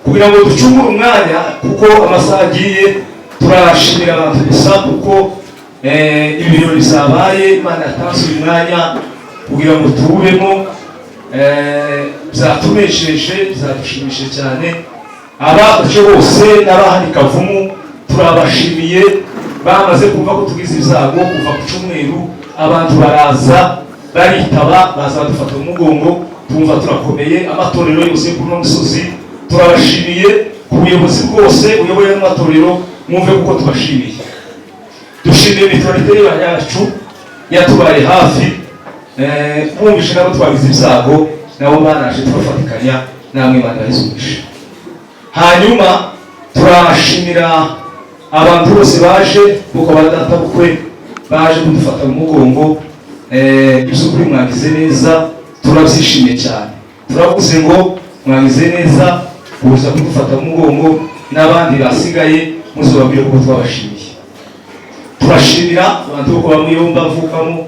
Kugira ngo ducungure umwanya, kuko amasaha agiye, turashimira abantu gusa kuko ibi birori byabaye. Imana yatanze uyu mwanya kugira ngo tuwubemo. Byatunesheje, byadushimishije cyane. Abaje bose n'abahani Kavumu turabashimiye. Bamaze kumva ko tugize ibyago kuva ku cyumweru, abantu baraza baritaba, baza badufata mu mugongo, tumva turakomeye. Amatorero yose kuri uno musozi turabashimiye, ku buyobozi bwose buyoboye n'amatorero, mwumve kuko tubashimiye. Dushimiye mutualité yacu yatubaye hafi. Mwumvishe nabo twagize ibyago, nabo baraje tubafatikanya namwe. Imana ibahe. Hanyuma turashimira abantu bose baje, kuko ba data bukwe baje kudufata mu mugongo. Iby'ukuri mwagize neza, turabyishimiye cyane. Turavuze ngo mwagize neza kuza kudufata mu mugongo, n'abandi basigaye muzababwire kuko twabashimiye. Turashimira abantu bo kwa Muyomba mvukamo,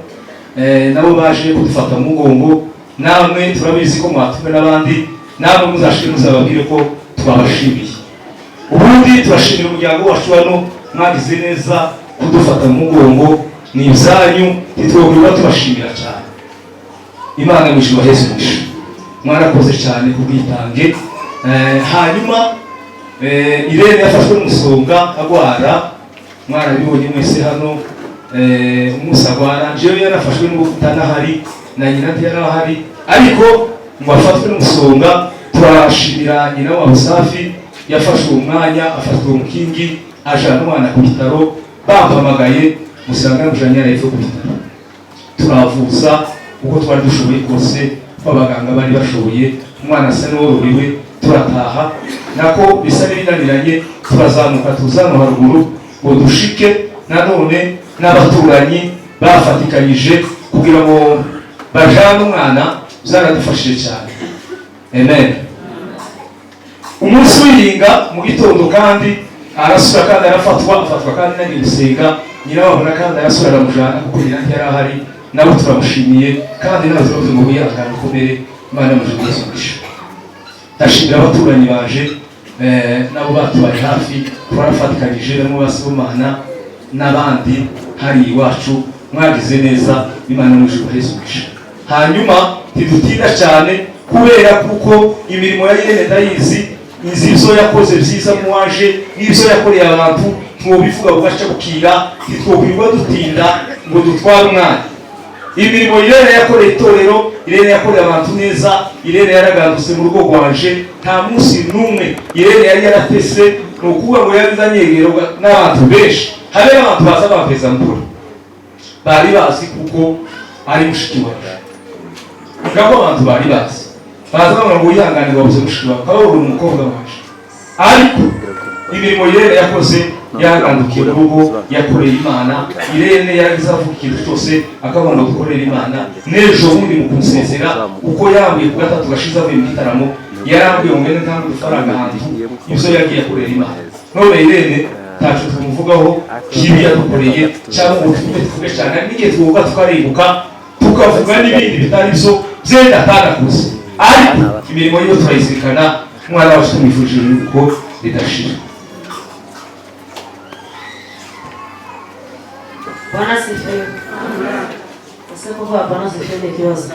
nabo baje kudufata mu mugongo. Namwe turabizi ko mwatumwe n'abandi, namwe muzashire muzababwire ko twabashimiye. Ubundi turashimira umuryango wacu hano, mwagize neza kudufata mu mugongo, ni ibyanyu, ntitwogirwa tubashimira cyane. Imana mu ijuru ibaheze umugisha, mwarakoze cyane ku bwitange. Hanyuma Irene yafashwe n'umusonga agwara, mwarabibonye mwese hano. Umunsi agwara jewe yarafashwe n'ubutanahari, na nyina ntiyarahari, ariko ngo afatwe n'umusonga. Turashimira nyina wa Busafi yafashe uwo mwanya, afata uwo mukingi, ajana umwana ku bitaro. Bampamagaye musanga yamujanye yarahepfo ku bitaro, turavuza uko twari dushoboye kose, ko abaganga bari bashoboye. Umwana asa n'uworohewe, turataha. Nako bisa n'ibinaniranye, turazamuka tuza hano haruguru ngo dushike. Nanone n'abaturanyi bafatikanyije kugira ngo bajane umwana, byaradufashije cyane. Amen. Umunsi w'iringa mu gitondo kandi arasura, kandi arafatwa, afatwa kandi nagiye gusenga. Nyina wabona kandi arasura, aramujana kuko nyina ntiyari ahari. Nabo turamushimiye, kandi nawe turavuze ngo wihangane, ukomere, Imana yamuje umugisha. Ndashimira abaturanyi baje, nabo batubaye hafi, twarafatikanyije, barimo basibomana n'abandi hari iwacu. Mwagize neza, Imana muje umugisha. Hanyuma ntidutinda cyane kubera kuko imirimo ya Irene ndayizi, nzi ibyo yakoze byiza muwaje n'ibyo yakoreye abantu, ntiwobivuga bugaca bukira. Ntitwokwirwa dutinda ngo dutware umwanya. Imirimo Irene yakoreye itorero, Irene yakoreye abantu neza, Irene yaragandutse mu rugo rwanje. Nta munsi n'umwe Irene yari yaratese, ni ukuvuga ngo yari anyegerwa n'abantu benshi, habe n'abantu baza bampeza mbura bari bazi kuko ari mushiki wacu. Ngabo abantu bari bazi, baza bavuga ngo wihangane, wabuze mushiki wawe, ukaba uri umukobwa waje. Ariko imirimo Irene yakoze, yagandukiye mu rugo, yakoreye Imana. Irene yaragize avuga ikintu cyose akavuga ngo dukorere Imana. N'ejo bundi mu kumusezera, uko yambwiye ku gatatu gashize avuye mu gitaramo, yarambwiye ngo ngende ntange udufaranga ahantu, ibyo yagiye akorera Imana. None Irene ntacyo tumuvugaho kibi yadukoreye cyangwa ngo tuvuge tuvuge cyane. Hari n'igihe twuga tukarenguka, tukavuga n'ibindi bitari byo byenda atanakuze, ariko imirimo yiwe turayizirikana. Umwana wacu tumwifurije iruhuko ridashira. Bwana sifiwe. Ese kuvuga Bwana sifiwe ni ikibazo?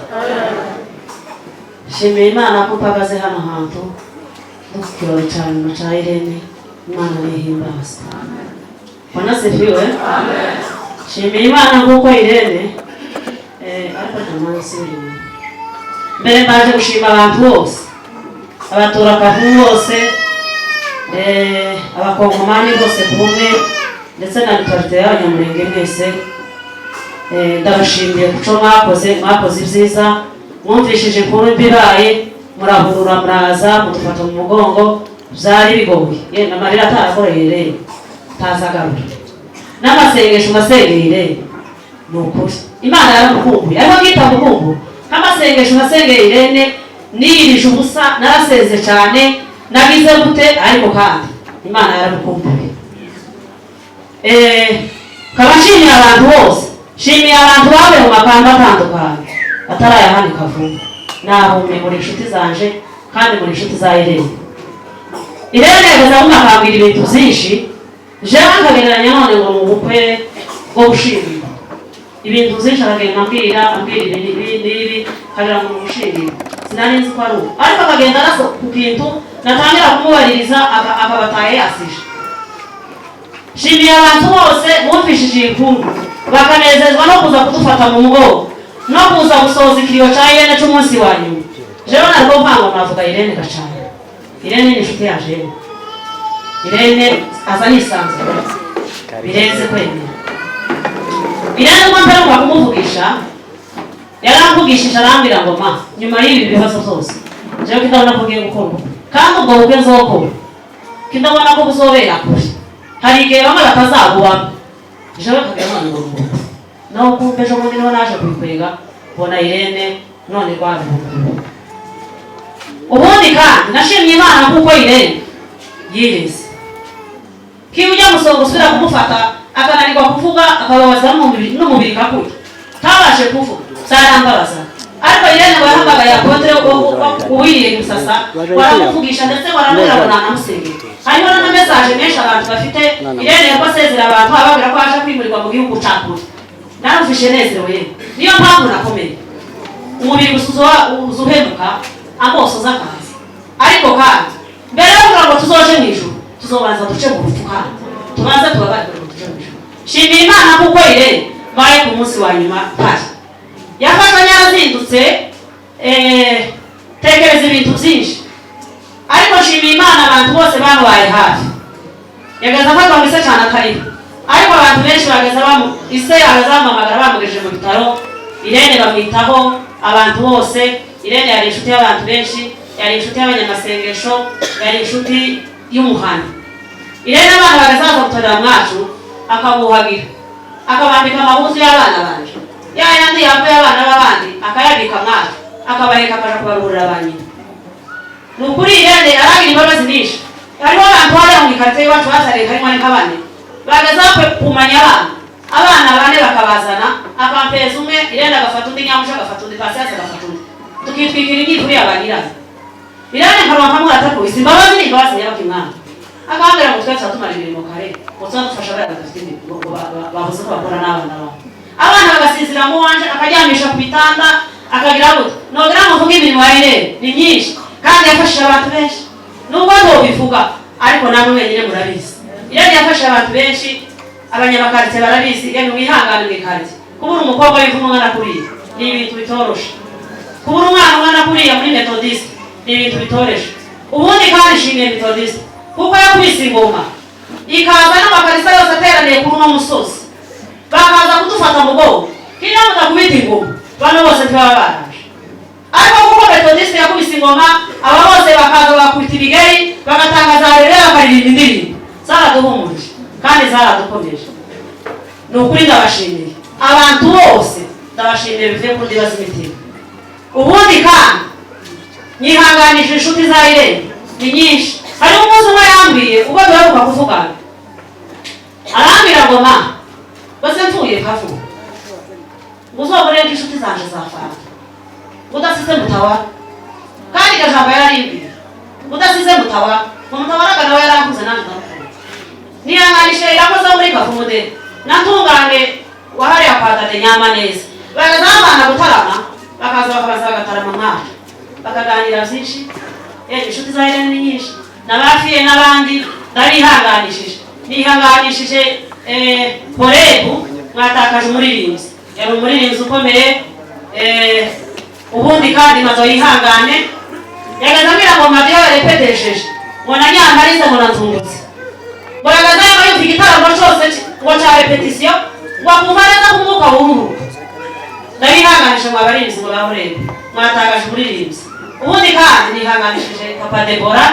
Shimiye Imana ko mpagaze hano hantu no ku kirori cya nyuma cya Irene. Imana nihimbaza. Bwana sifiwe. Shimiye Imana kuko Irene, ariko nta nsubira inyuma. Mbere mbaje gushima abantu bose, abaturakavu bose, abakongomani bose ku bumwe, ndetse na mutualité y'Abanyamurenge mwese. Ndabashimiye kuco mwakoze, mwakoze ibyiza. Mwumvishije inkuru mbi ibaye, murahurura, muraza mudufata mu mugongo. Byari bigoye, ye amarira atarakoreye rero ntazagarura n'amasengesho nasengeye rero. Ni ukuri Imana yaramukumbuye, ariko nkitamukumbuye nk'amasengesho nasengeye Irene, niyirije ubusa, narasenze cyane, nagize gute, ariko kandi Imana yaramukumbuye. Nkaba nshimiye abantu bose, nshimiye abantu bavuye mu makamba atandukanye atarayahanika vuba. Nahumye muri inshuti zanje kandi muri inshuti za Irene. Irene yageze aho akambwira ibintu byinshi, jewe nkagereranya none ngo ni ubukwe bwo gushingirwa. Ibintu byinshi aragenda ambwira, ambwira ibi n'ibi n'ibi, nkagira ngo ni ugushingirwa. Sinari nzi ko ari uko, ariko akagenda arasa ku kintu natangira kumubaririza, akabataye yasije. Nshimiye abantu bose bumvishije iyi nkuru, bakanezezwa no kuza kudufata mu mugongo no kuza gusohoza ikiriyo cya Irene cy'umunsi wa nyuma. Jewe narwo mpango navuga Irene gacana. Irene ni inshuti ya Jewe. Irene aza nisanzura birenze kwemera. Irene ubwo mperuka kumuvugisha, yaramvugishije arambwira ngo: "Ma, nyuma y'ibi bibazo byose, jewe kindabona ko ngiye gukora ubukwe, kandi ubwo bukwe nzokora kindabona ko buzobera kure, hari igihe bamwe batazabubamo." Jewe kagira none ngo ubukwe naho kumva ejo bundi niho naje kubikwega, mbona Irene none rwabihugura. Ubundi kandi nashimye Imana kuko Irene yireze kiba ujya musonga usubira kumufata akananirwa kuvuga, akababaza n'umubiri kakurya ntabashe kuvuga, byarambabaza. Ariko Irene ngo yahamagaye apôtre uwiriye gusasa, baramuvugisha, ndetse baramubwira ngo nanamusengera. Hariho n'ama message menshi abantu bafite. Irene yako asezera abantu, ababwira ko aje kwimurirwa mu gihugu ca kure. Narumvishe nezerewe yewe, niyo mpamvu nakomeye. Umubiri gusa uza uhemuka, amaso akaza, ariko kandi mbere yo kugira ngo tuzoje mu ijuru, tuzobanza duce mu rupfu kandi tubanze tubabarire ngo tuje mu ijuru. Shimira Imana kuko Irene mbaye ku munsi wa nyuma mpari yafashwe yarazindutse. Tekereza ibintu byinshi, ariko nshimiye Imana abantu bose bamubaye hafi. Yagaza afatwa ngo ise cyane atariho, ariko abantu benshi bageza bamu ise yagaza bamuhamagara bamugejeje mu bitaro, Irene bamwitaho abantu bose. Irene yari inshuti y'abantu benshi, yari inshuti y'abanyamasengesho, yari inshuti y'umuhana. Irene abana bagaza baza gutorera mwacu, akabuhagira, akabambika amahuzu y'abana banje, ya yandi yambaye abana b'abandi akayabika mwacu, akabareka akaja kubaruhurira ba nyina. Ni ukuri Irene aragira imbabazi nyinshi. Hariho abantu hariya mu ikaritsiye iwacu basariye, harimo ari nka bane bagaza kumanya abana, abana bane bakabazana, akampeza umwe, Irene agafata undi, Nyamusha agafata undi, Pasiyasi agafata undi, tukitwikira imyivu ya ba nyirayo. Irene nkaronka nkamwata imbabazi, ni imbabazi nyabaki mwana. Akambwira ngo twese tumara imirimo kare, ngo tuba dufasha abana badafite imirimo, ngo babuze ko bakora n'abana babo. Abana bagasinzira mu wanje, akaryamisha ku bitanda, akagira gute. Nogira ngo mvuge imirimo ya Irene ni myinshi, kandi yafashije abantu benshi. Nubwo ntobivuga, ariko namwe mwenyine murabizi. Irene yafashije abantu benshi, abanyamakaritsiye barabizi. Yemwe mwihangane mu ikaritsiye, kubura umukobwa w'ivu umwana kuriya ni ibintu bitoroshe. Kubura umwana umwana kuriya muri Methodiste ni ibintu bitoreshe. Ubundi kandi nshimiye Methodiste kuko yakubise ingoma, ikaza n'amakarisa yose ateraniye kuri uno musozi, bakaza kudufata mu mugongo. Kino mudakubita ingoma, bano bose ntibaba baraje. Ariko kuko Methodiste yakubise ingoma, aba bose bakaza bakubita ibigeri, bagatangaza rero, bakaririmba indirimbo zaraduhumurije kandi zaradukomeje. Ni ukuri ndabashimiye abantu bose, ndabashimiye bivuye ku ndiba z'imitima. Ubundi kandi nyihanganishije inshuti za Irene, ni nyinshi. Hariho umunsi umwe yambwiye ubwo duheruka kuvugana, arambwira ngo: "Ma, bose mvuye kavuga ngo uzobure ko inshuti zanje zafana, ngo udasize mutawara." Kandi iryo jambo yararimbwiye, ngo udasize mutawara, ngo mutawaraga nawe yarankuze, nanjye ndamukunda. Nihanganishije irakoze muri Kavumude natungane wahariya kwa Dade nyama neza, bagaza abana gutarama, bakaza bakabaza bagatarama mwacu, bakaganira byinshi. Inshuti za Irene ni nyinshi, n'abafiye n'abandi ndabihanganishije. Nihanganishije Horebu, mwatakaje umuririmbyi, yari umuririmbyi ukomeye. Ubundi kandi mazo yihangane, yagaza ambwira ngo madiyo yarepetesheje, ngo na Nyamparize, ngo natungutse, ngo yagaza yaba yumva igitaramo cyose ngo cya répétition, ngo akumva neza ko umwuka wururuka. Ndabihanganisha mwa baririmbyi ngo bahorebe, mwatakaje umuririmbyi. Ubundi kandi nihanganishije papa Debora,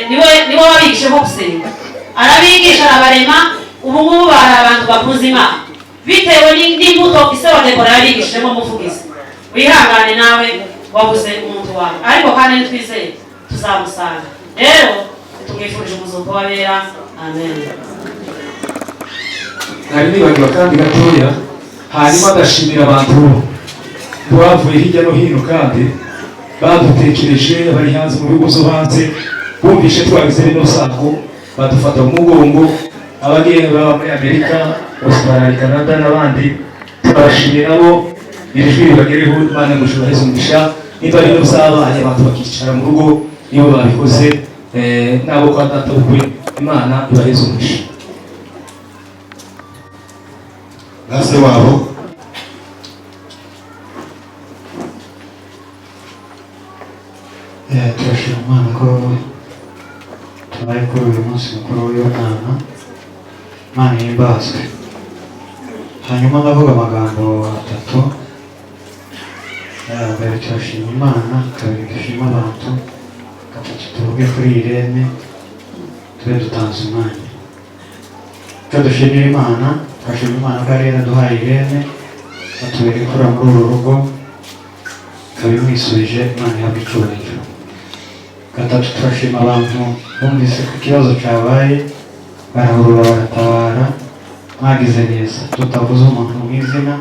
niwe wabigisheho gusenga, arabigisha, arabarema. Ubu ngubu bari abantu bakuze Imana bitewe n'imbuto ise wa Debora yabigishijemo. Umuvugizi, wihangane nawe wabuze umuntu wawe, ariko kandi nitwizeye tuzamusanga. Rero tumwifurije umuzuko w'abera. Amen. Nari nibagiwe kandi gatoya. Hanyuma ndashimira abantu bavuye hirya no hino kandi badutekereje, bari hanze mu bihugu byo hanze. Bumvishe twagize bino sago, badufata mu mugongo. Abagiye baba muri Amerika, Australia, Canada n'abandi, turabashimiye nabo. Iri jwi ribagereho. Imana ngo ishobora umugisha. Niba ari bino byabaye, abantu bakicara mu rugo, nibo babikoze, nabo kwa data bukwe, Imana ibaheze umugisha. Na se wabo. Turashima Imana ko tubaye kuri uyu munsi mukuru w'uyu mwana. Imana ihimbazwe. Hanyuma ndavuga amagambo atatu. Mbere, turashima Imana. Kabiri, dushima abantu. Gatatu, tuvuge kuri Irene, tube dutanze umwanya. Icyo dushimira Imana, turashima Imana ko ari yaraduhaye Irene, atubera imfura muri uru rugo, ikaba imwisubije. Imana ihabwa icyubahiro. Gatatu, turashima abantu bumvise ko ikibazo cyabaye, barahurura, baratabara. Mwagize neza. Tutavuze umuntu mu izina,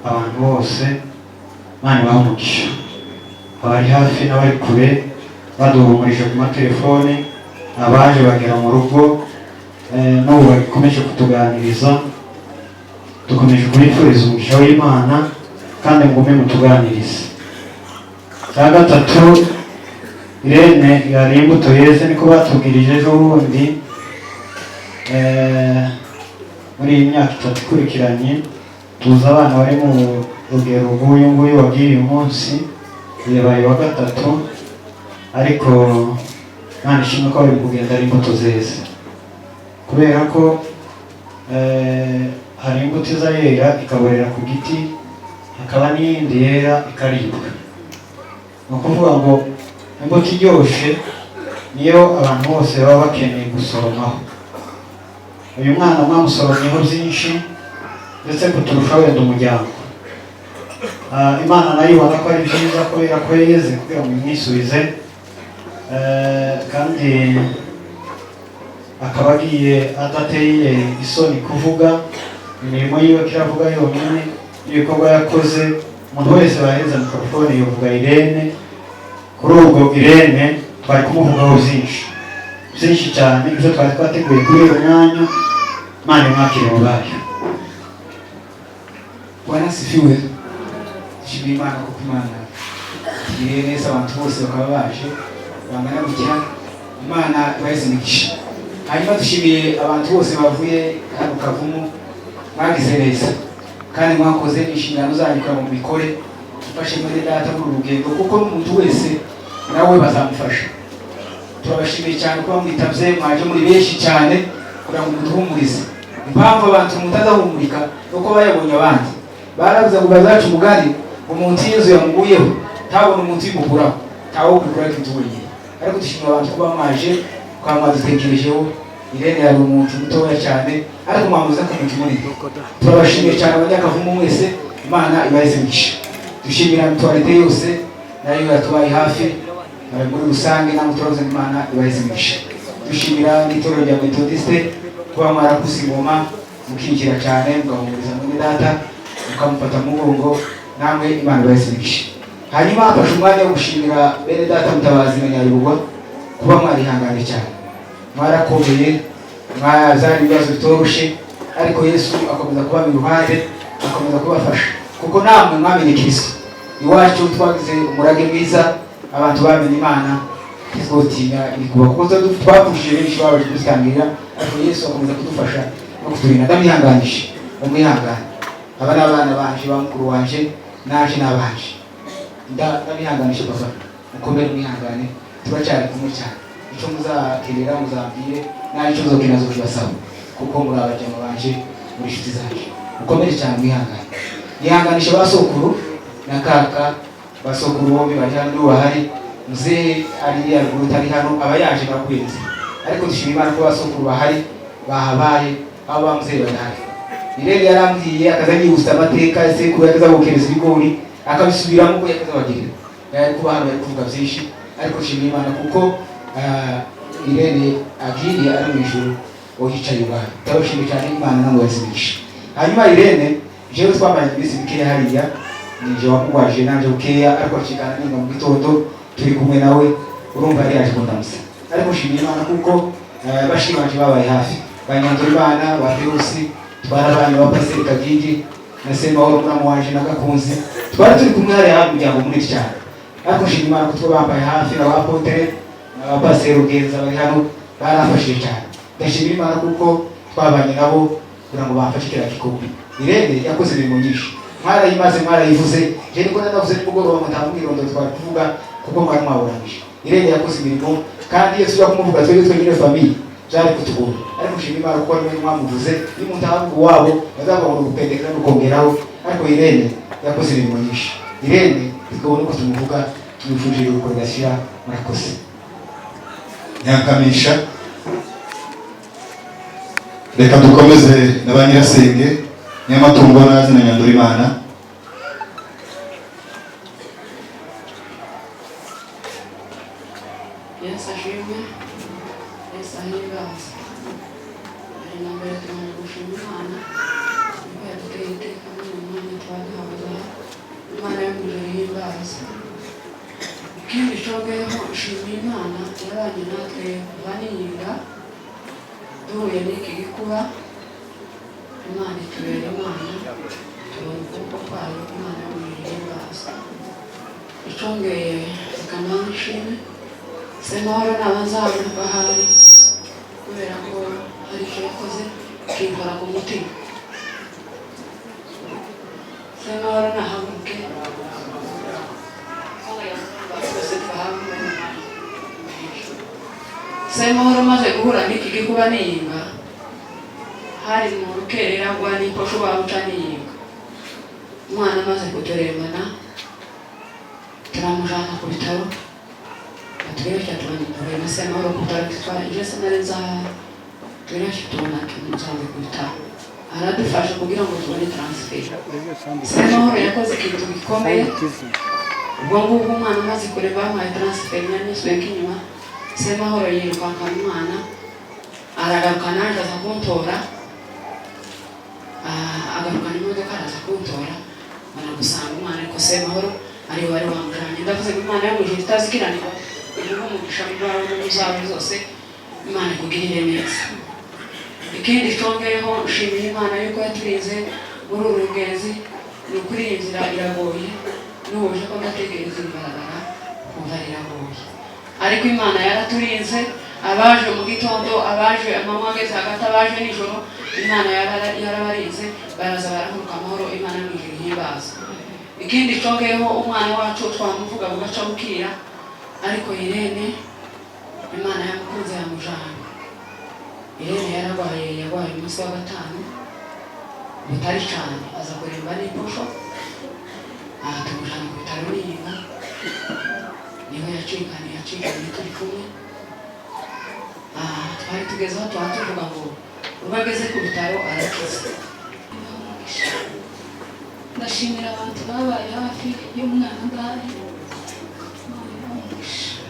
abantu bose Imana ibahe umugisha, abari hafi n'abari kure baduhumurije ku matelefone, abaje bagera mu rugo, n'ubu bagikomeje kutuganiriza. Dukomeje kubifuriza umugisha w'Imana, kandi mugume mutuganirize. Cya gatatu, Irene yari imbuto yeze, niko batubwirije ejo bundi. Muri iyi myaka 3 ikurikiranye, tuzi abana bari mu rugero rw'uyu nguyu wagiye uyu munsi, yabaye wa gatatu, ariko Imana ishimwe ko bari kugenda ari imbuto zeze, kubera ko hari imbuto iza yera ikaborera ku giti, hakaba n'iyindi yera ikaribwa. Ni ukuvuga ngo imbuto iryoshe niyo abantu bose baba bakeneye gusoromaho. Uyu mwana mwamusoromyeho byinshi, ndetse kuturusha wenda umuryango. Imana nayo ibona ko ari byiza kubera ko yeze kugira ngo imwisubize, kandi akaba agiye adateye isoni kuvuga imirimo yiwe, kiravuga yonyine n'ibikorwa yakoze. Umuntu wese baheza mikorofone yovuga Irene. Kuri ubwo Irene twari kumuvugaho byinshi byinshi cyane, ibyo twari twateguye kuri uyu mwanya. Imana imwakire mu bayo. Bwana asifiwe. Dushimira Imana kuko Imana itugiriye neza, abantu bose bakaba baje bangana gutya. Imana ibaheze imigisha. Hanyuma dushimiye abantu bose bavuye hano Kavumu, mwagize neza kandi mwakoze inshingano zanyu kugira ngo mubikore, mufashe muri data muri uru rugendo, kuko n'umuntu wese nawe bazamufasha. Turabashimiye cyane kuba mwitavye, mwaje muri benshi cyane kugira ngo muduhumurize. Impamvu abantu mutazahumurika nuko bayabonye abandi baravuze ngo bazaca umugani, umuntu y'inzu yamuguyeho ntabona umuntu uyimukuraho, ntawe ubikora ariko wenyine. Ariko dushimira abantu kuba mwaje, kuba mwadutekerejeho. Irene yari umuntu mutoya cyane, ariko mwamuze ko umuntu munini. Turabashimiye cyane abanyakavumu mwese, Imana ibaheze imigisha. Dushimira mutualite yose nayo yatubaye hafi muri rusange, namwe turavuze ngo Imana ibaheze imigisha. Dushimira n'itorero rya Methodiste kuba mwarakuse ingoma, mukinjira cyane, mugahumuriza mwene data, mukamufata mu mugongo, namwe Imana ibaheze imigisha. Hanyuma hafashe umwanya wo gushimira bene data Mutabazi na Nyabigwa kuba mwarihanganye cyane, mwarakomeye, mwazana ibibazo bitoroshe, ariko Yesu akomeza kubaba iruhande, akomeza kubafasha, kuko namwe mwamenye Kristo. Iwacu twagize umurage mwiza, abantu bamenye Imana, ntitwotinya ibikuba, kuko twapfushije benshi babaje kudutangirira, ariko Yesu akomeza kudufasha no kuturinda. Ndamwihanganisha, umwihangane. Aba ni abana banje, ba mukuru wanje, naje n'abanje. Ndabihanganisha papa, mukomere, mwihangane, turacyari kumwe cyane. Icyo muzakerera muzambwire, nawe icyo muzokera nzokibasaba, kuko muri abajama banje, muri inshuti zanje. Mukomere cyane, mwihangane. Nihanganisha ba sokuru na kaka, ba sokuru bombi bari hano bahari, muzehe ari haruguru utari hano aba yaje bakwezi, ariko dushima Imana ko ba sokuru bahari, bahabaye, abo ba muzehe badahari. Irene yarambwiye akaza yibutsa amateka sekuru yakaza gukereza ibigori akabisubiramo uko yakazabagirira. Yari kuba hano yari kuvuga byinshi, ariko shimira Imana kuko Irene agiye ari mu ijuru, wowe yicaye iwawe. Ndabashimiye cyane, Imana namwe yazimisha. Hanyuma Irene jewe twamaranye iminsi mikeya hariya, nije wamugwaje nanje bukeya, ariko acikana ninga mu gitondo turi kumwe nawe, urumva yari yaje kundamusa. Ariko nshimiye Imana kuko bashiki babaye hafi, banyandura Imana ba Perusi twarabanye, ba Pasiteri Kagingi na Semahoro muramu wanje na Gakunzi, twari turi kumwe hariya hari umuryango munini cyane. Ariko nshimira Imana ko bambaye hafi na ba Apotre na ba Pasiteri Rugenza bari hano, barafashije cyane. Ndashimira Imana kuko twabanye nabo kugira ngo bamfashe kiriya gikombe. Irene yakoze imirimo myinshi, mwarayimaze, mwarayivuze. Je niko nanavuze nimugoroba ngo nta mwirondoro twari kuvuga kuko mwari mwaburangije. Irene yakoze imirimo, kandi iyo tuza kumuvuga twebwe twenyine famille byari kutugora, ariko nshima Imana kuko niwe mwamuvuze. Iyo umuntu ahavuga uwabo bazababona ugupendekera no kongeraho, ariko Irene yakoze imirimo myinshi. Irene tukabona uko tumuvuga, tumwifurije iruhuko ridashira. Murakoze. Nyankamisha, reka dukomeze na ba nyirasenge Nyamatungo nazi na Nyandurimana. Yesu ashimwe, Yesu ahimbaze. Mbere na mbere tumaze gushima Imana kuko yaduteye iteka muri uyu mwanya tuba duhagaze aha. Imana yo mu ijuru ihimbaze. Ikindi congeyeho, nshimiye Imana yabanye natwe kuva niyinga duhuye n'iki gikuba. Imana itubera Imana, tubona ukuboko kwayo. Imana yo mu ijuru ihimbaze. Icongeye, reka nanjye nshime Semahoro ntabazahabona ko ahari, kubera ko hari icyo yakoze kinkora ku mutima. Semahoro nahaguruke, twese twahaguruke. Semahoro maze guhura n'iki gikuba niyinga, hari mu rukerera rwa n'imposho babuca niyinga. Umwana amaze kuturembana turamujana ku bitaro, batwereka tubona na Semahoro ku bitaro. Twara je sinari nzahari, twereke tubona tumujyanye ku bitaro, aradufasha kugira ngo tubone transfer. Semahoro yakoze ikintu gikomeye. Ubwo ngubwo umwana amaze kureba bamuhaye transfer, nanyuzuye nk'inyuma. Semahoro yirukankana umwana, aragaruka naje aza kuntora, agarukana imodoka araza kuntora, banagusanga umwana. Ariko Semahoro ariwe wari wamujanye. Ndavuze ngo Imana yo mu ijuru itazikiranirwa imuhe umugisha mu bawe no mu zawe zose, Imana ikugirire neza. Ikindi congeyeho, nshimiye Imana yuko yaturinze muri uru rugenzi. Ni ukuri iyi nzira iragoye, n'ubuje ko ndategereza ibarabara kumva riragoye, ariko Imana yaraturinze. Abaje mu gitondo, abaje amanywa ageze hagati, abaje nijoro, Imana yarabarinze, baraza barahuruka amahoro. Imana yo mu ijuru ihimbaza. Ikindi congeyeho, umwana wacu twamuvuga bugaca bukira, ariko Irene Imana yamukunze yamujana. Irene yararwaye, yarwaye umunsi wa gatanu butari cyane, aza kuremba n'imposho, aha tumujana ku bitaro niyinga, niho yacikaniye, yacikaniye turi kumwe. Twari tugeze aho tuba tuvuga ngo ubwo ageze ku bitaro arakize. Ndashimira abantu babaye hafi y'umwana ndahari. Imana ibahe umugisha.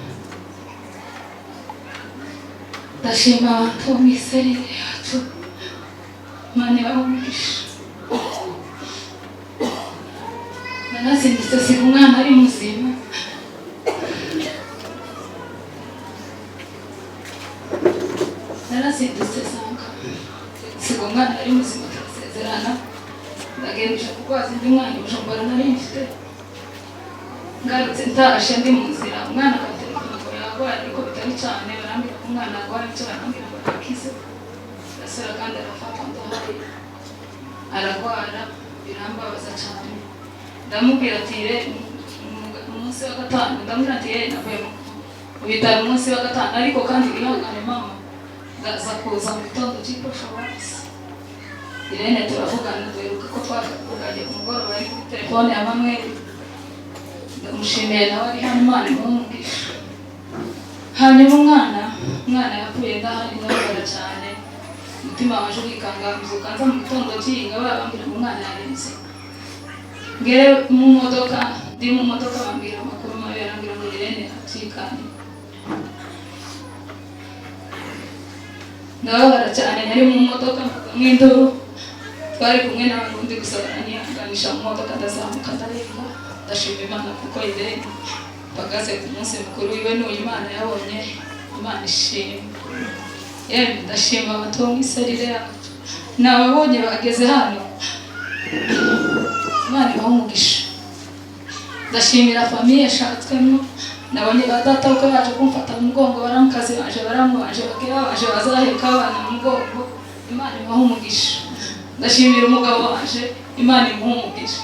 Ndashima abantu bo mu iserire yacu, Imana ibahe umugisha. Narazindutse siga umwana ari muzima. Narazindutse nsanga siga umwana ari muzima, turasezerana, ndagenda kurwaza undi mwana i Bujumbura nari mfite. Ngarutse ntashe ndi mu nzira, umwana akatelefona ngo yarwaye ariko bitari cyane, barambwira ko umwana arwaye icyo, barambwira ngo arakize. Ndasubira kandi arafatwa ndahari, ararwara, birambabaza cyane. Ndamubwira ati re umunsi wa gatanu, ndamubwira ati re navuye mu bitaro umunsi wa gatanu, ariko kandi wihangane mama, ndaza kuza mu gitondo cy'ikosho basi. Irene turavugana, duheruka ko twavuganye ku mugoroba ari kuri telefone ya Manuel. Ndamushimiye nawe ari hano, Imana imuhe umugisha. Hanyuma umwana yapfuye ndahari, ndababara cyane, umutima waje urikanga, mbyuka nza mu gitondo cy'iyinga barambwira ngo umwana yarembye. Ngere mu modoka, ndi mu modoka bambwira amakuru mabi, barambwira ngo Irene acikanye. Ndababara cyane, nari mu modoka mw'induru, twari kumwe n'abarundi gusa baranyihanganisha mu modoka, ndazamuka ndarenga. Ndashima Imana kuko Irene mpagaze ku munsi mukuru wiwe n'uyu Imana yabonye Imana ishimwe. Yewe, ndashima abantu bo mu iserire yacu, nababonye bageze hano, Imana ibahe umugisha. Ndashimira famille yashatswemo, nabonye ba data uko baje kumfata mu mugongo, baramukazi baje, baramubanje bakeba baje bazaheka abana mu mugongo, Imana ibahe umugisha. Ndashimira umugabo waje, Imana imuhe umugisha.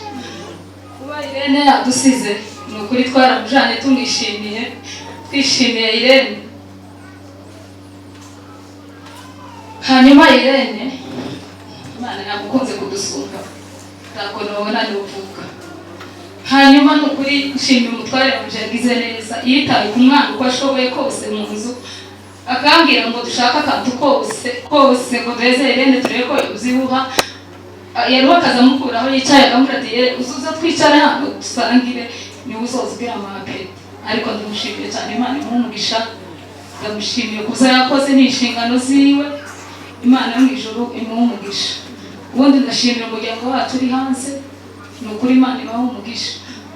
Kuba Irene yadusize, ni ukuri twaramujanye tumwishimiye, twishimiye Irene. Hanyuma Irene, Imana yamukunze kudusumba, ntabwo nabona n'uvuga. Hanyuma ni ukuri nshimira umutware wanje, yagize neza, yitaye ku mwana uko ashoboye kose mu nzu, akambwira ngo dushake akantu kose kose ngo duheze Irene turebe ko yabyibuha. Yaruha akazamukuraho yicaye, akamubwira ati: "Ye, uzuza twicare hano dusangire, niwe uzoza ugira amapeti." Ariko ndamushimiye cyane, Imana imuhe umugisha. Ndamushimiye kuza yakoze, ni inshingano ziwe, Imana yo mu ijuru imuhe umugisha. Ubundi ndashimira umuryango wacu uri hanze, ni ukuri Imana ibahe umugisha.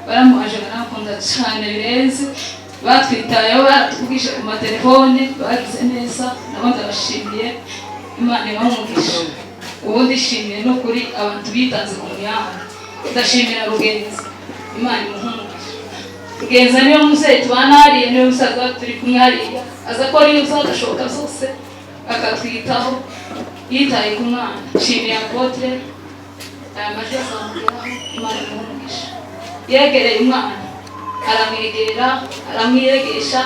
Baramuhaje, barankunda cyane birenze, batwitayeho, baratuvugije ku matelefone, bagize neza, nabo ndabashimiye, Imana ibahe umugisha. Ubundi nshimiye no kuri abantu bitanze ku muyanga. Ndashimira Rugenza, Imana imuhe umugisha. Rugenza niyo mubyeyi tubana hariya, niyo musaza turi kumwe hariya, aza akora iyo bizadashoboka zose akatwitaho, yitaye ku mwana. Nshimiye apôtre, aya majwi azamugeraho, Imana imuhe umugisha. Yegereye umwana, aramwegera, aramwiyegesha.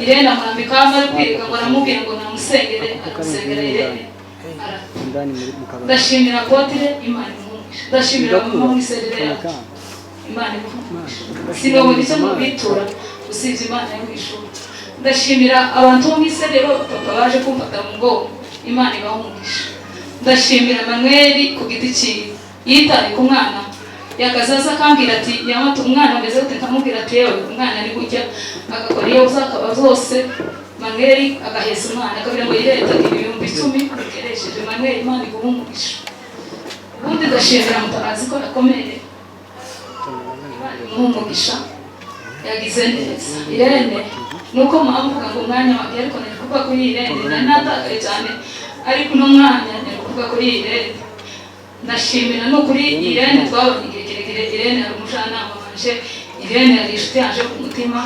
Irene amurambikaho amara kwiga ngo aramubwira ngo namusengere, aramusengera, Irene arapfa. Ndashimira apôtre, Imana imuhe umugisha. Ndashimira mama w'iserere yacu, Imana imuhe umugisha. Sinabona icyo mubitura usibye Imana yo mu ijuru. Ndashimira abantu bo mu iserero, papa baje kumfata mu mugongo, Imana ibahe umugisha. Ndashimira Manuel ku giti cyiwe, yitaye ku mwana, yakazaza akambwira ati: "Nyamata, umwana ameze gute?" Nkamubwira ati: "Yewe, umwana ari gutya." Agakora iyo uzakaba zose. Manuel agaheza umwana, akabwira ngo yireta 10,000 ukeresheje. Manuel, Imana iguhe umugisha. Ubundi ndashimira Mutabazi ko yakomeye, Imana imuhe umugisha, yagize neza. Irene, nuko muvuga ngo umwanya wanjye, ariko nari kuvuga kuri Irene, nari natakaye cyane, ariko uno mwanya nari kuvuga kuri Irene. Ndashimira no kuri Irene, twabonye igihe kirekire. Irene ari umujyanama wanje, Irene yari inshuti yanje ku mutima.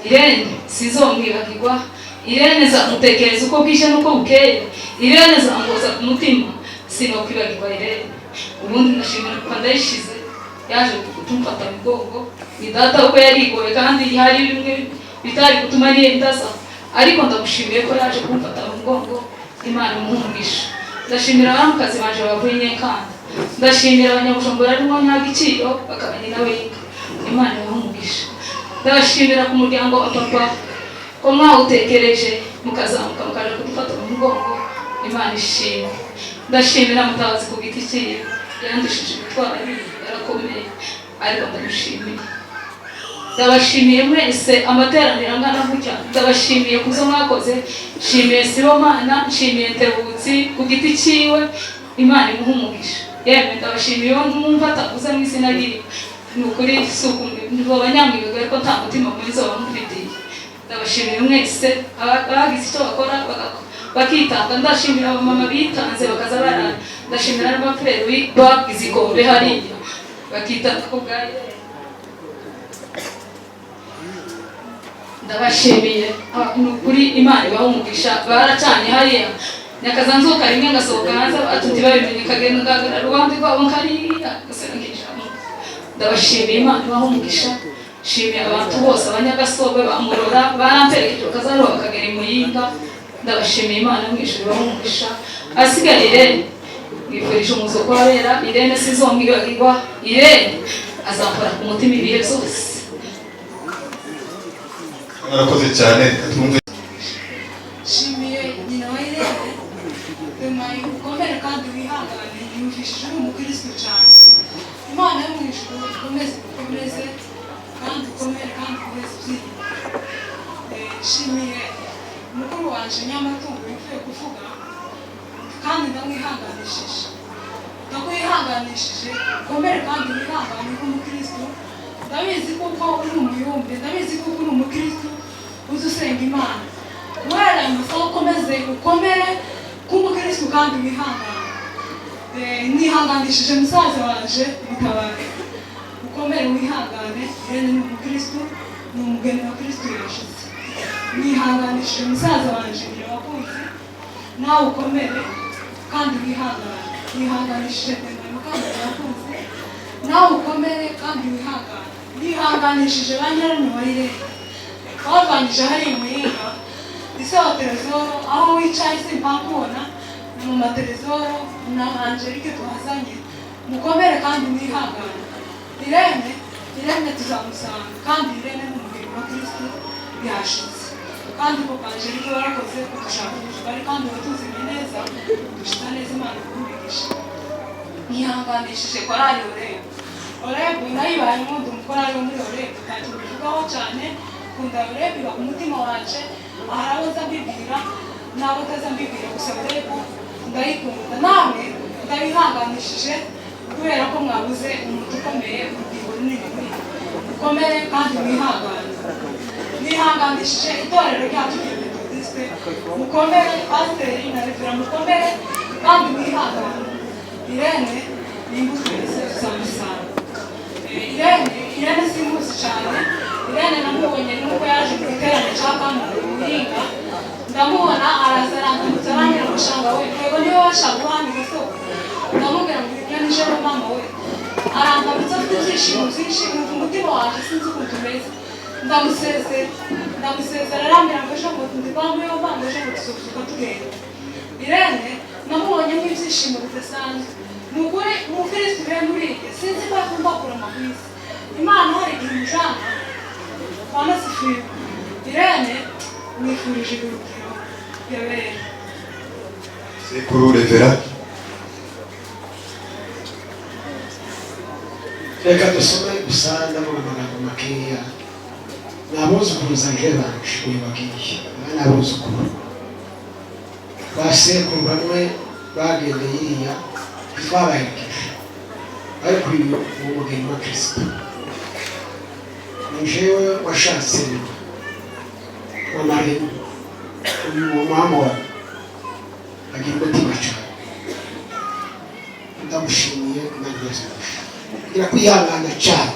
Irene sinzomwibagirwa, Irene nzamutekereza uko bwije n'uko bukeye, Irene zamwoza ku mutima, sinokwibagirwa Irene. Ubundi ndashimira kuva ndayishize, yaje kutumfata mu mugongo, ni data uko yarigoye, kandi hari bimwe bitari gutuma niyendaza, ariko ndamushimiye ko yaje kumfata mu mugongo, Imana imuhe umugisha. Ndashimira abamukazi banje bavuye i Nyenkanda, ndashimira abanyabujumbura harimo Nyagiciro bakaba nyina w'inka, Imana ibahe umugisha. Ndabashimira ku muryango wa papa ko mwawutekereje mukazamuka mukaja kudufata mu mugongo, Imana ishimwe. Ndashimira Mutabazi ku giti cyiwe, yandushije ubutwari, yarakomeye, ariko ndamushimiye. Ndabashimiye mwese, amateraniro angana gutya, ndabashimiye kuzo mwakoze. Nshimiye Sibomana, nshimiye Tebutsi ku giti cyiwe, Imana imuhe umugisha. Yemwe, ndabashimiye iyo mwumva atavuze mu izina ryiwe, ni ukuri si abanyamwiga, ariko nta mutima mwiza bamufitiye. Ndabashimiye mwese abagize icyo bakora bakitanga. Ndashimira abamama bitanze bakaza barara, ndashimira n'abapferi bagize ikombe hariya bakitanga ku bwa Irene. Ndabashimiye, ni ukuri Imana ibahe umugisha. Baracanye hariya nyakazanzuka rimwe ngasohoka hanze, batuti babimenye, kagenda ngahagarara uruhande rwabo nkariya ngasengesha. Ndabashimiye, Imana ibahe umugisha. Nshimiye abantu bose, abanyagasobe bamurora baramperekeje bakazaroba bakagera i Muyinga, ndabashimiye, Imana mu ijuru ibahe umugisha. Asigaye Irene, mwifurije umuzuko w'abera. Irene sizomwibagirwa, Irene azakora ku mutima ibihe byose. Mwarakoze cyane, reka twumve. Nshimiye nyina wa Irene, dumaye ukomere kandi wihangane, yumvishije uri umukristo cyane. Imana yo mu ijuru ikomeze ukomeze kandi ukomere kandi ukomeze ibyiringiro. Nshimiye mukuru wanje Nyamatungo yapfuye kuvuga, kandi ndamwihanganishije, ndakwihanganishije, ukomere kandi wihangane nk'umukristo. Ndabizi kuko uri umuyumbe, ndabizi kuko uri umukristo uzi usenga Imana. Guhera aya masaha ukomeze ukomere k'umukristu kandi wihangane. Nihanganishije musaza wanje Mutabazi, ukomere wihangane. Irene ni umukristu, ni umugeni wa Kristu yashize. Nihanganishije musaza wanje Ngirabakunzi, nawe ukomere kandi wihangane. Nihanganishije Ndemwe Mukangirabakunzi, nawe ukomere kandi wihangane. Nihanganishije ba nyirarume wa Irene twavanyije hariya Muyinga, ise wa Terezoro, aho wicaye simpakubona, na mama Terezoro na Angelique twazanye, mukomere kandi mwihangane. Irene, Irene tuzamusanga, kandi Irene ni umugeni wa Kristo yashize. Kandi papa Angelique warakoze kudushaka ubujibari kandi watuzimye neza, dushita neza, Imana ikumigisha. Nihanganishije korali Orebu. Orebu nayibaye nkunda umukorali wo muri Orebu, ntacyo mbivugaho cyane, kunda Orebu iba ku mutima wanje, hari abo nza mbibwira n'abo ntaza mbibwira, gusa Orebu ndayikunda. Namwe ndabihanganishije kubera ko mwabuze umuntu ukomeye, urugingo runini muri mwe. Mukomere kandi mwihangane. Nihanganishije itorero ryacu rya Methodiste, mukomere, pasiteri na revera mukomere kandi mwihangane. Irene ni imbuto yose tuzamusanga. Irene, Irene simuzi cyane. Irene namubonye nubwo yaje mu giterane cya Kamara Muyinga, ndamubona araza arandamutsa, arambwira ngo shanga we, yego niwe washaka guhanika isoko. Ndamubwira ngo ibyo ni joro mama we. Arandamutsa afite ibyishimo byinshi, numva umutima waje sinzi ukuntu umeze. Ndamusezera, ndamusezera, arambwira ngo ejo ngo ndi kwa Muyomba, ngo ejo ngo tuzobyuka tugenda. Irene namubonyemo ibyishimo bidasanzwe. Ni ukuri umukristo Irene uriye, sinzi ko akunda kurama ku isi. Imana hari igihe imujana wanasifiwe. Irene mwifurije urugero yabera. Sekuru Revera. Reka dusome gusa, ndavuga amagambo makeya. Ni abuzukuruza nje banje uyu bagiye, aba ni abuzukuru ba sekuru, bamwe bagendeye iriya ntitwabaherekeje, ariko uyu ni umugeni wa Kristo, ni jewe washatse nyuma wa Marina. Uyu mama agira umutima cyane, ndamushimiye, Imana ibahe kugira kwihangana cyane.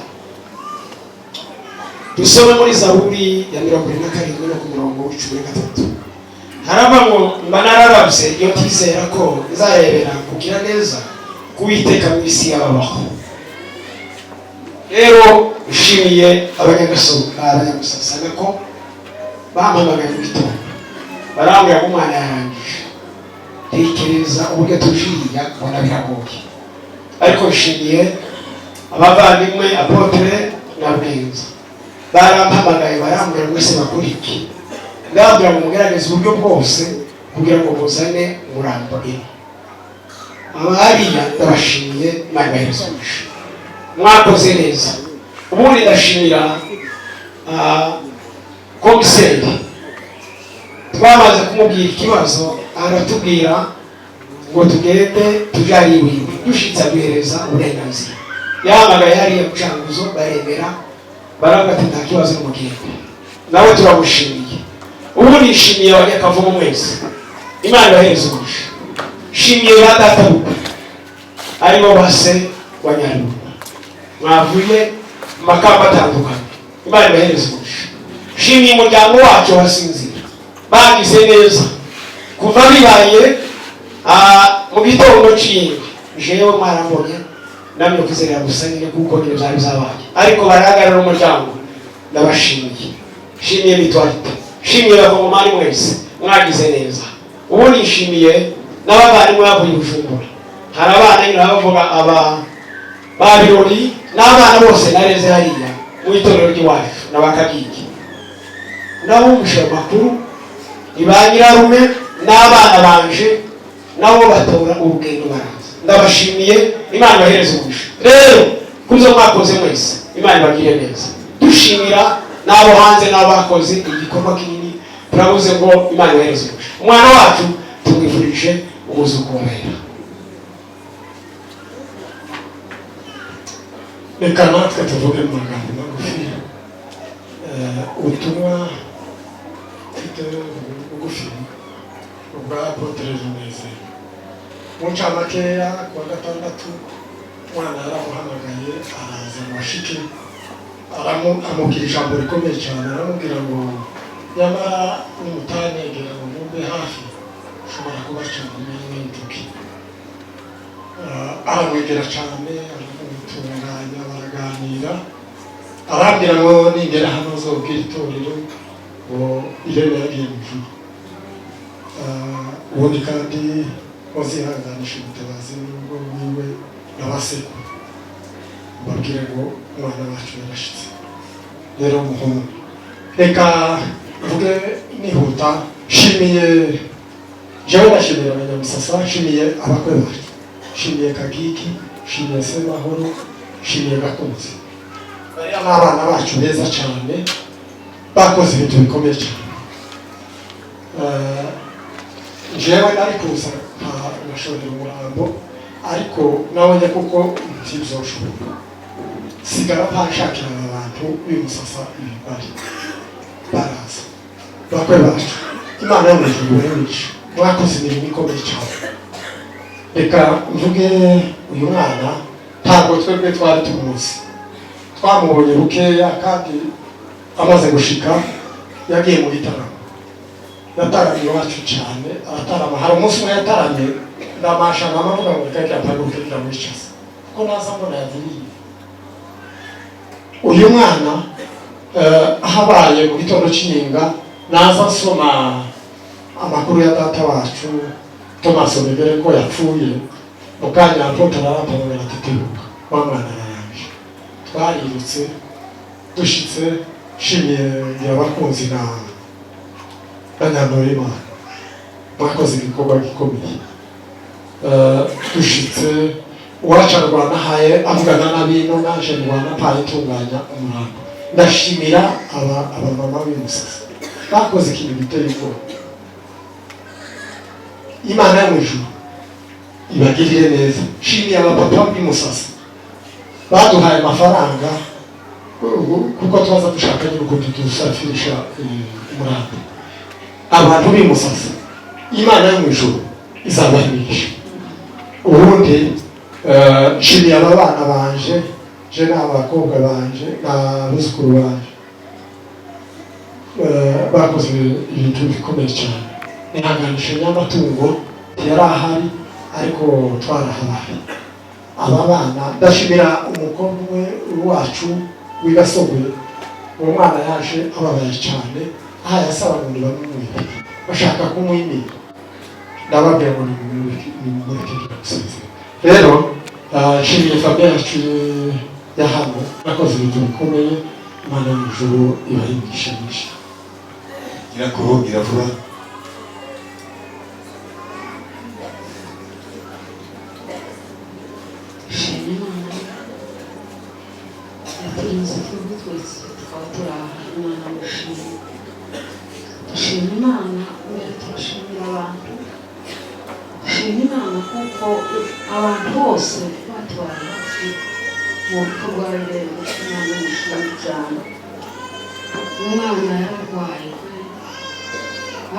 Dusome muri Zaburi ya 47 no ku murongo wa 13, harava ngo: "Mba nararabye iyo ntizera ko nzarebera kugira neza k'Uwiteka mu isi y'ababaho." Rero nshimiye abanyagasasana ko bampamagaye mu gitondo, barambwira ngo umwana yarangije. Tekereza uburyo tujiriya, mbona biragoye, ariko nshimiye abavandimwe apôtre na Bwenza barampamagaye, barambwira ngo ese bakora iki? Ndababwira ngo mugerageze uburyo bwose kugira ngo muzane umurambo ino. Abahariya ndabashimiye, Imana ibahereze umugisha, mwakoze neza. Ubundi ndashimira komiseri, twamaze kumubwira ikibazo, aratubwira ngo tugende tujye ari iwiwe, dushitse aduhereza uburenganzira. Yahamagaye hariya mucanguzo baremera, baravuga ati nta kibazo n'umugende. Nawe turamushimiye. Ubu nishimiye abanyakavumu mwese, Imana ibahereze umugisha. Nshimiye ba data bukwe aribo base wa Nyaruguru, mwavuye mu makamba atandukanye, Imana ibahereze umugisha. Nshimiye umuryango wacu wasinzira, bagize neza kuva bibaye mu gitondo cy'inga. Jewe mwarambonye namwe kwizerera gusa nyine kuko nyine byari byabaye, ariko barahagarara umuryango, ndabashimiye. Nshimiye Mutualité, nshimiye abakongomani mwese, mwagize neza. Ubu nishimiye n'abavandimwe bavuye i Bujumbura, hari abana nyine bavuga aba babirori n'abana bose nareze hariya mu itorero ry'iwacu n'abakagigi, ndabumvisha amakuru, ni ba nyirarume n'abana banje, nabo batora urugendo baraza, ndabashimiye, Imana ibahereze umugisha. Rero kubyo mwakoze mwese, Imana ibagire neza. Dushimira n'abo hanze n'abakoze igikorwa kinini, turavuze ngo Imana ibahereze umugisha. Umwana wacu tumwifurije umuzuko wabera. Reka natwe tuvuge mu magambo magufi. Ubutumwa mfite bugufi. bugufi ubwa Apôtre Runezero. Mu ncamakeya, kuwa gatandatu umwana yaramuhamagaye, araza mu bashiki, amubwira ijambo rikomeye cyane. Aramubwira ngo: "Nyamara nimutanegera ngo mumbe hafi, ushobora kubaca mu myanya y'intoki." Aramwegera cyane, aramutunganya, baraganira. Arambwira ngo ningera hano nzobwira itorero ngo Irene yagiye mu ijuru. Ubundi kandi muzihanganisha ubutabazi n'ubwo wiwe n'abasekuru, mbabwire ngo umwana wacu yarashitse. Rero muhungu, reka mvuge nihuta. Nshimiye jewe, ndashimira abanyamusasa, nshimiye abakwe bacu, nshimiye Kagigi, nshimiye Semahoro, nshimiye Gakunzi. Bariya ni abana bacu beza cyane, bakoze ibintu bikomeye cyane. Jewe nari kuza nkashorera umurambo, ariko nabonye kuko ntibizoshoboka, sigara mpashakira aba bantu b'imusasa ibibari, baraza. Bakwe bacu, Imana yo mu ijuru ibahe, mwakoze imirimo ikomeye cyane. Reka mvuge, uyu mwana ntabwo twebwe twari tumuzi, twamubonye bukeya, kandi amaze gushika yagiye mu gitaramo. Yataramye iwacu cyane, aratarama. Hari umunsi umwe yataramye, ndamasha namavuga ngo reka mpaguruke ndamwicaza, kuko naza mbona yavuye. Uyu mwana habaye mu gitondo cy'inyenga, naza nsoma amakuru ya data wacu Thomas Omegere ko yapfuye. Mu kanya apôtre arampamagara ati: "Tebuka, wa mwana ararangije." Twarirutse, dushitse, nshimiye ngira abakunzi na Nyantorima, mwakoze igikorwa gikomeye. Dushitse uwacu arwana haye avugana n'abino, naje ndwana mpaye ntunganya umurambo. Ndashimira aba abamama b'imusasa bakoze ikintu giteye ubwoba. Imana yo mu ijuru ibagirire neza. Nshimiye abapapa b'imusasa baduhaye amafaranga, kuko twaza dushaka nyine ukuntu dusafirisha umurambo. Abantu b'imusasa, Imana yo mu ijuru izabaha imigisha. Ubundi nshimiye aba bana banje, je ni abakobwa banje n'abuzukuru banje. Bakoze ibintu bikomeye cyane. Nihanganisha nyamatungo, ntiyari ahari ariko twarahabaye. Aba bana, ndashimira umukobwa umwe wacu w'igasogwe. Uwo mwana yaje ababaye cyane, aha yasaba ngo nibamumwimire, bashaka kumwimira. Ndababwira ngo nimumureke gusezera. Rero nshimiye famille yacu ya hano, bakoze ibintu bikomeye. Imana yo mu ijuru ibahe imigisha myinshi. Nyirakuru iravuba. Shima Imana yaturinze twebwe twese tukaba turi aha. Imana mushima, dushima Imana mbere, turashimira abantu. Dushima Imana kuko abantu bose batubaye hafi mu rupfu rwa Irene. Imana mushima cyane. Umwana yararwaye,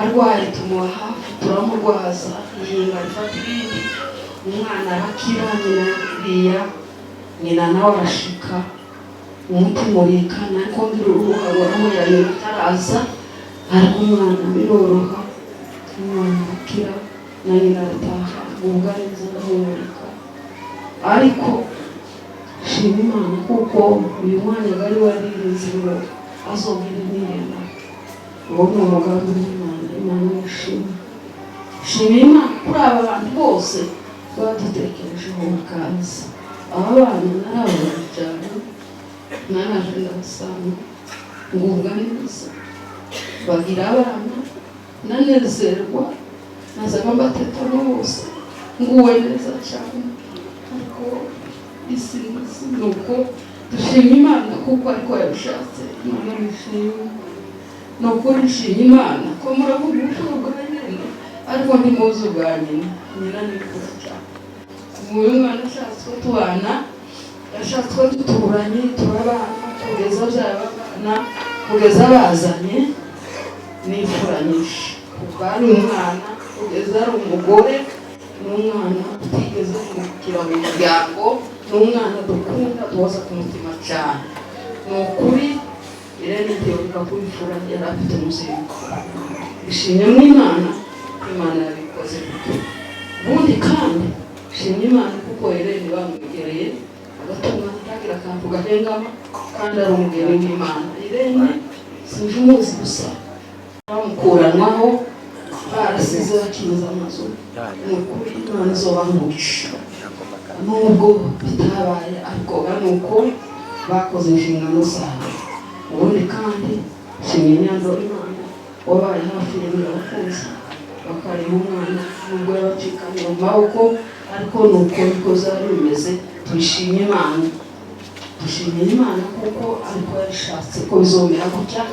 arwaye tumuba hafi, turamurwaza, ihinga rifata irindi, umwana arakira. Nyina iriya nyina nawe arashika, umutima urikana, ariko ngira uruhuka rwaramuya nyina ataraza, ariko umwana biroroha, umwana arakira na nyina arataha, ubwo neza ndahumurika. Ariko shima Imana kuko uyu mwanya wari waririnze ngo azogire n'irema, uwo ni umugambi w'Imana. Imana yishimye. Shima Imana kuri aba bantu bose badutekerejeho bakaza. Aba bana narababaye cyane, naraje ndabasanga ngubwa neza, bagira abana, nanezerwa, nazaga mbatetamo bose, nguwe neza cyane. Ariko isi n'isi ni uko. Dushima Imana kuko ariko yabishatse. Imana nishimwe. Ni ukuri nshima Imana ko muravuga urupfu rwa Irene, ariko ntimuzi ubwa nyina. Nyina ni kure cyane. Uyu mwana ashatse ko tubana, yashatse ko duturanye, turabana kugeza byaba abana, kugeza bazanye n'imfura nyinshi. Kuva ari umwana kugeza ari umugore, ni umwana utigeze kumukira mu muryango, ni umwana dukunda, duhoza ku mutima cyane. Ni ukuri Irene ntiyongera kubifura, yari afite umuzingo. Ishimye mu Imana, Imana yabikoze gutyo. Ubundi kandi shimye Imana kuko Irene bamwegereye agatuma ntagira akantu gahengama, kandi ari umugeni w'Imana. Irene sinje umuzi gusa, bamukuranwaho barasize bakinze amazu. Ni ukuri Imana izobaha umugisha nubwo bitabaye, ariko ni uko bakoze inshingano zabo. Ubundi kandi shimye Nyandoro Imana wabaye hafi y'abakunzi bakareba umwana nubwo yabacikanye mu maboko, ariko ni uko niko byari bimeze. Tuyishimye Imana, dushimiye Imana kuko ariko yabishatse ko bizomera gutya.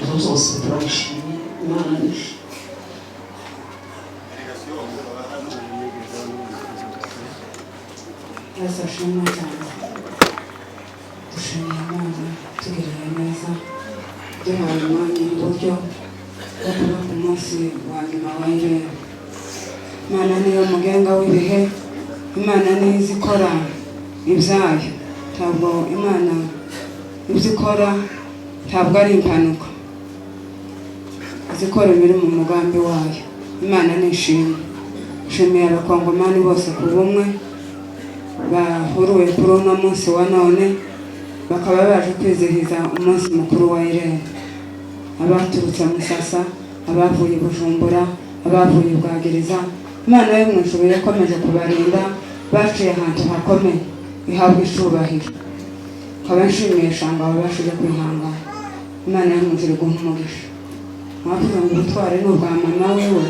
Ibyo zose turabishimiye Imana nishimye. Yesu ashimwe cyane. Dushimiye Imana tugiriye neza, duhaye umwanya n'uburyo bwo kuba ku munsi wa nyuma wa Irene. Imana niyo mugenga w'ibihe, Imana niyo izi ikora ibyayo. Ntabwo Imana ibyo ikora ntabwo ari impanuka, izi ikora ibiri mu mugambi wayo. Imana nishimwe. Nshimiye abakongomani bose ku bumwe bahuruye kuri uno munsi wa none, bakaba baje kwizihiza umunsi mukuru wa Irene. Abaturutse Musasa, abavuye Bujumbura, abavuye Bwagereza, Imana yo mu ijuru yakomeje kubarinda, baciye ahantu hakomeye, ihabwa icubahiro. Nkaba nshimiye Shanga wabashije kwihangana. Imana yo mu ijuru iguhe umugisha. Mwavuze ngo ubutwari ni ubwa mama wiwe,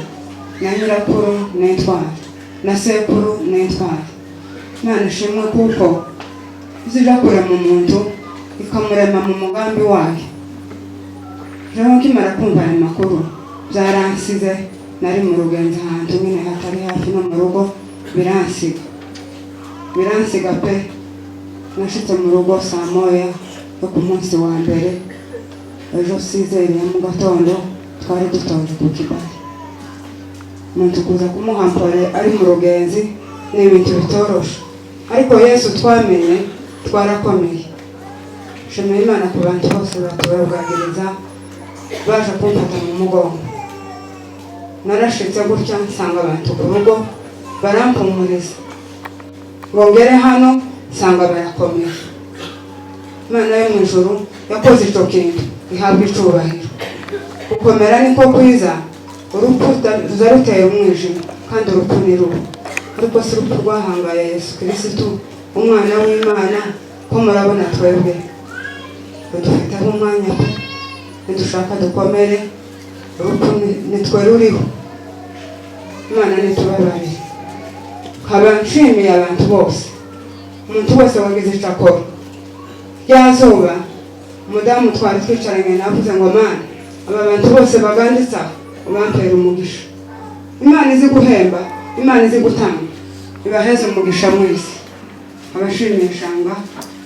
na nyirakuru ni intwari, na sekuru ni intwari. Imana ishimwe kuko izija kurema umuntu ikamurema mu mugambi wayo. Rero nkimara kumva aya makuru byaransize, nari mu rugenzi ahantu nyine hatari hafi no mu rugo, biransiga biransiga pe. Nashitse mu rugo saa moya yo ku munsi wa mbere, ejo sizeri ya mu gatondo twari dutonze ku kibari. Umuntu kuza kumuhampore ari mu rugenzi ni ibintu bitoroshe, ariko Yesu twamenye twarakomeye. Shimira Imana ku bantu bose batuye Bwagereza baje kumfata mu mugongo. Narashitse gutya nsanga abantu ku rugo barampumuriza, ngo ngere hano nsanga barakomeye. Imana yo mu ijuru yakoze ico kintu, ihabwa icubahiro. Gukomera niko kwiza, urupfu ruza ruteye umwijima, kandi urupfu ni rubi, ariko si urupfu rwahangaye Yesu Kirisitu umwana w'Imana. Ko murabona twebwe rudufiteho umwanya pe, nidushaka dukomere, urupfu nitwe ruriho. Imana nitubabarire. Nkaba nshimiye abantu bose, umuntu wese wagize ico akora. Rya zuba umudamu twari twicaranye navuze ngo Mana, aba bantu bose baganditse aho ubampera umugisha. Imana izi guhemba, Imana izi gutanga, ibaheze umugisha mwese. Abashimiye Shanga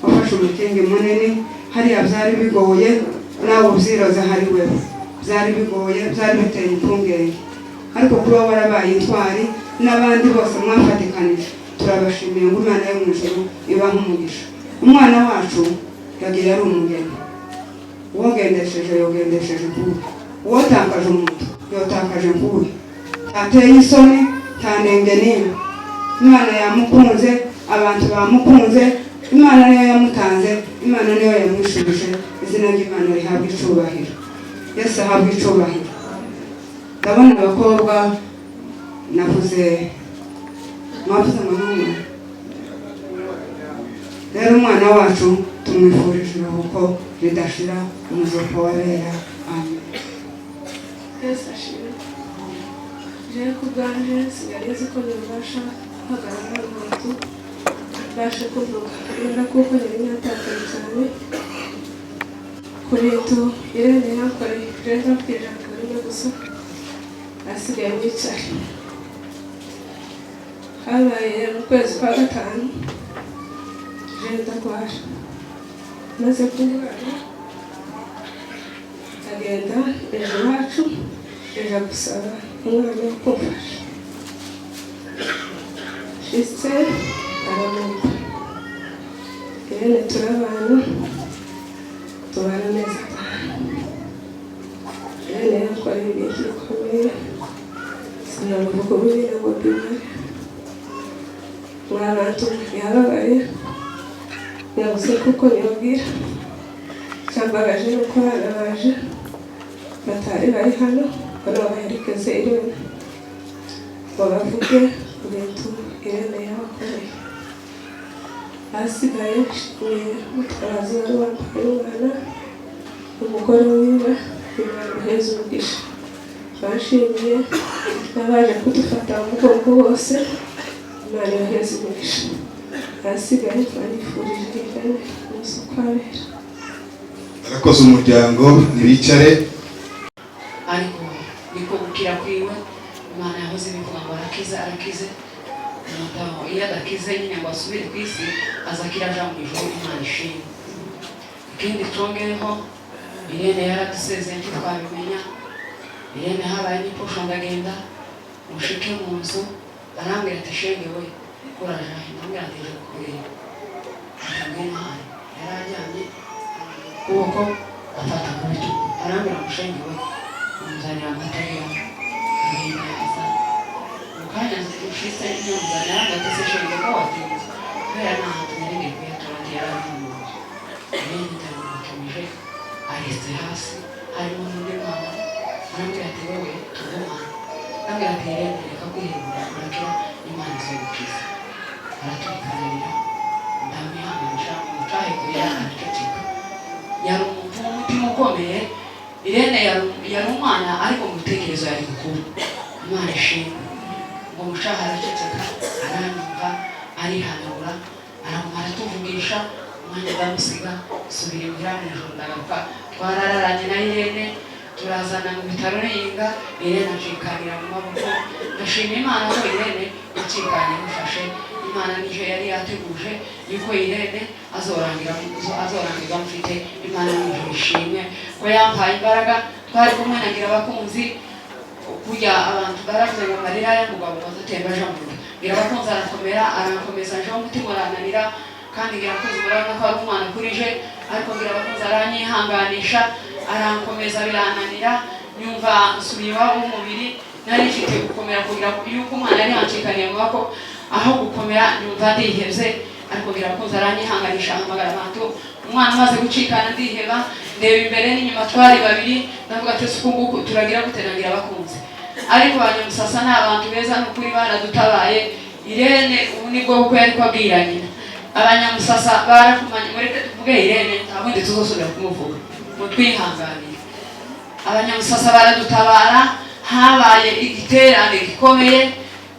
wafashe umukingi munini, hariya byari bigoye, nawe ubyiroze hari wewe byari bigoye, byari biteye impungenge, ariko kuba warabaye intwari n'abandi bose mwafatikanije, turabashimiye ngo Imana yo mu ijuru ibahe umugisha. Umwana wacu yagiye ari umugeni, uwogendesheje yogendesheje nkuyu, uwotakaje umuntu yotakaje nkuyu, ntateye isoni, ntanenge n'imwe. Imana yamukunze, abantu bamukunze, Imana niyo yamutanze, Imana niyo yamwishubije. Izina ry'Imana rihabwa icubahiro. Yesu ahabwa icubahiro. Ndabona abakobwa navuze, mwavuze ngo n'umwe. Rero umwana wacu tumwifurije iruhuko ridashira, umuzuko w'abera. Amen. Yesu ashimwe. Jewe ku bwanje sinari nzi ko nabasha guhagarara umuntu mbashe kuvuga, kubera kuko nari natakaye cyane ku bintu Irene yankoreye. Rero ndabwira ijambo rimwe gusa, asigaye nicaye. Habaye mu kwezi kwa gatanu, jewe ndarwara. Maze kurwara ndagenda ejo iwacu. Eja gusaba umwana wo kumfasha. Shitse aramwita Irene, turabana, tubana amezi 5. Irene yankoreye ibintu bikomeye, sinamuvuga ubunyine ngo mbimare. Muri abantu yababaye, nyabuze kuko nibabwira. Icyambagaje ni uko abana baje batari bari hano ngo babaherekeze Irene, ngo bavuge ku bintu Irene yabakoreye. Ahasigaye nshimiye Mutabazi wari wambaye umwana, umugore wiwe, Imana imuheze umugisha. Bashimiye n'abaje kudufata mu mugongo bose, Imana ibaheze umugisha. Ahasigaye twanifurije Irene umunsi ukwabera. Barakoze umuryango, ntibicare. Ariko niko gukira kwiwe, Imana yahoze ibivuga ngo arakize, arakize. Nuko iyo adakize nyine ngo asubire ku isi, azakira aja mu ijuru. Imana ishimwe. Ikindi congeyeho, Irene yaradusezeye ntitwabimenya. Irene habaye n'iposho, ndagenda mushike mu nzu, arambwira ati: "Shenge we, uraje?" Ndambwira ati: "Ejo kukureba." Ati: "Ngwino hano." Yari aryamye, ukuboko afata ku bitugu, arambwira ngo: "Shenge we, umuzanira amata yawe." Agenda aza mu kanya ushitse, nyamuzanira, arambwira ati: "Se shenge, ko watinze?" Kubera nta hantu nari ngiye kuyatora, ati yari ari mu nzu. Irene ndamutumije, aretse hasi harimo n'undi mwana, arambwira ati: "Wowe tugumane." Arambwira ati: "Irene, reka kwihebura, urakira, Imana izogukiza." Araturikanira, ndamwihanganisha, umucahe kurira, araceceka. Yari umuntu w'umutima ukomeye Irene, yari umwana ariko mu bitekerezo yari mukuru. Imana ishimwe. Ngo mushaha araceceka, aranyumva, arihanagura, araguma aratuvugisha umwanya, ndamusiga, subira imuhira. Mu ijoro ndagaruka, twarararanye na Irene, turazana mu bitaro Ruyinga. Irene acikanira mu maboko. Ndashima Imana ko Irene yacikanye imufashe. Imana nijo yari yateguje yuko Irene azorangira azorangirwa mfite. Imana n'ijoro ishimwe ko yampaye imbaraga. Twari kumwe na Ngirabakunzi. Kurya abantu baravuze ngo amarira y'umugabo azatemba aja mu nda, Ngirabakunzi arakomera, arankomeza. Njeho umutima urananira, kandi Ngirabakunzi murabona ko ari umwana kuri je, ariko Ngirabakunzi aranyihanganisha, arankomeza, birananira. Nyumva nsubiye iwabo w'umubiri. Nari mfite gukomera kugira yuko umwana yari yancikaniye mu maboko, aho gukomera nyumva ndihebye, ariko Ngirabakunzi aranyihanganisha, ahamagara abantu. Umwana amaze gucikana ndiheba, ndeba imbere n'inyuma, twari babiri, ndavuga ati: "Uku nguku turagira gute na Ngirabakunzi?" Ariko abanyamusasa ni abantu beza, ni ukuri baradutabaye. Irene ubu nibwo bukwe yari kubabwira nyina. Abanyamusasa barakumanye. Mureke tuvuge Irene, nta bundi tuzosubira kumuvuga, mutwihanganire. Abanyamusasa baradutabara, habaye igiterane gikomeye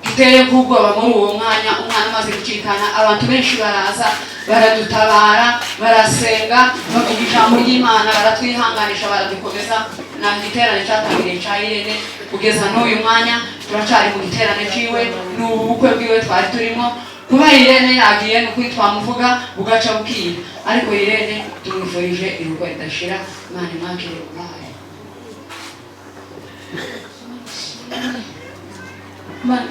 giteye k'ubwoba muri uwo mwanya. Umwana amaze gucikana, abantu benshi baraza, baradutabara, barasenga, bavuga ijambo ry'Imana, baratwihanganisha, baradukomeza. Nta giterane cyatangiriye cya Irene, kugeza n'uyu mwanya turacari mu giterane ciwe. Ni ubu bukwe bwiwe twari turimo. Kuba Irene yagiye, ni ukuri twamuvuga bugaca bukira, ariko Irene tumwifurije iruhuko ridashira. Imana imwakire mu bayo. Imana.